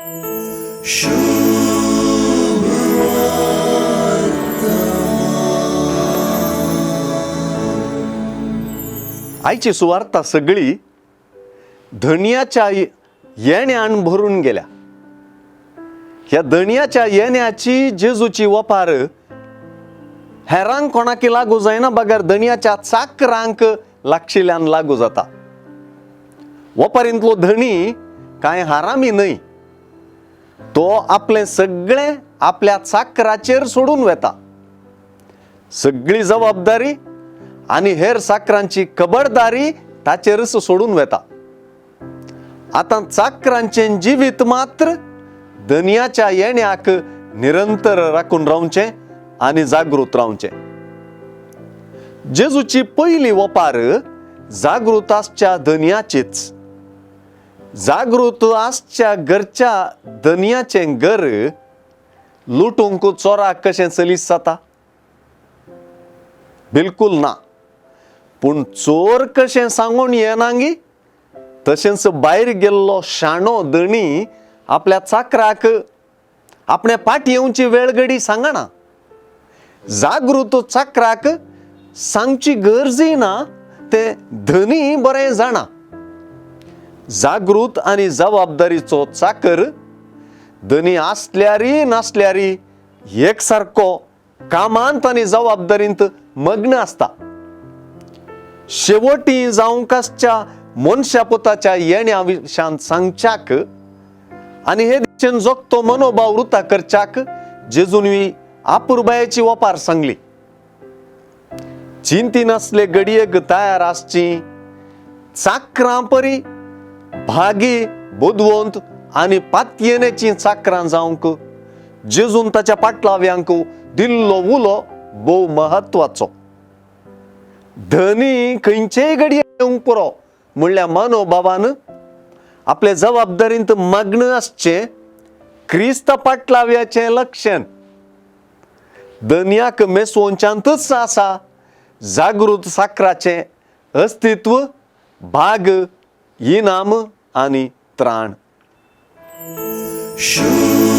आयची सुवार्ता सगळी धनयाच्या येण्यान भरून गेल्या. ह्या धनयाच्या येण्याची जेजूची वपार हेरांक कोणाकी लागू जायना बगर धनयाच्या चाकरांक लागशिल्ल्यान लागू जाता. वपारींतलो धणी कांय हारामी न्हय, तो आपलें सगळें आपल्या चाकराचेर सोडून वेता. सगळी जबाबदारी आनी हेर चाकरांची खबरदारी ताचेरच सोडून वेता. आतां चाकरांचें जिवीत मात्र धनयाच्या येण्याक निरंतर राखून रावचें आनी जागृत रावचें. जेजूची पयली वपार जागृत आसच्या धनयाचीच. जागृत आसच्या घरच्या धनयाचें घर लुटूंक चोराक कशें चलीस जाता? बिलकूल ना. पूण चोर कशें सांगून येनांगी तशेंच भायर गेल्लो शाणो धणी आपल्या चाकराक आपणे फाटी येवची वेळ घडी सांगना. जागृत चाकराक सांगची गरजय ना, ते धनी बरें जाणा. जागृत आनी जबाबदारीचो चाकर धनी आसल्यारी नासल्यारी एक सारको कामांत आनी जबाबदारींत मग्न आसता. शेवटी जावंक आसच्या मनशा पुताच्या येण्या विशांत सांगच्याक आनी हे दिशेन जगतो मनोभाव वृता करच्याक जेजून आपुरबायेची वपार सांगली. चिंती नासले घडयेक तयार आसची चाकरां परी भागी बुदवंत आनी पातयेनेची चाकरां जावंक जेजून ताच्या पाटलाव्यांक दिल्लो उलो भोव म्हत्वाचो. धनी खंयचेय घडये येवंक पुरो म्हणल्या मनोभावान आपले जबाबदारींत मग्न आसचें क्रिस्त पाटलाव्याचें लक्षण. धनयाक मेसवोंच्यांतच आसा जागृत साकराचें अस्तित्व, भाग, इनाम आनी त्राण. शुभ.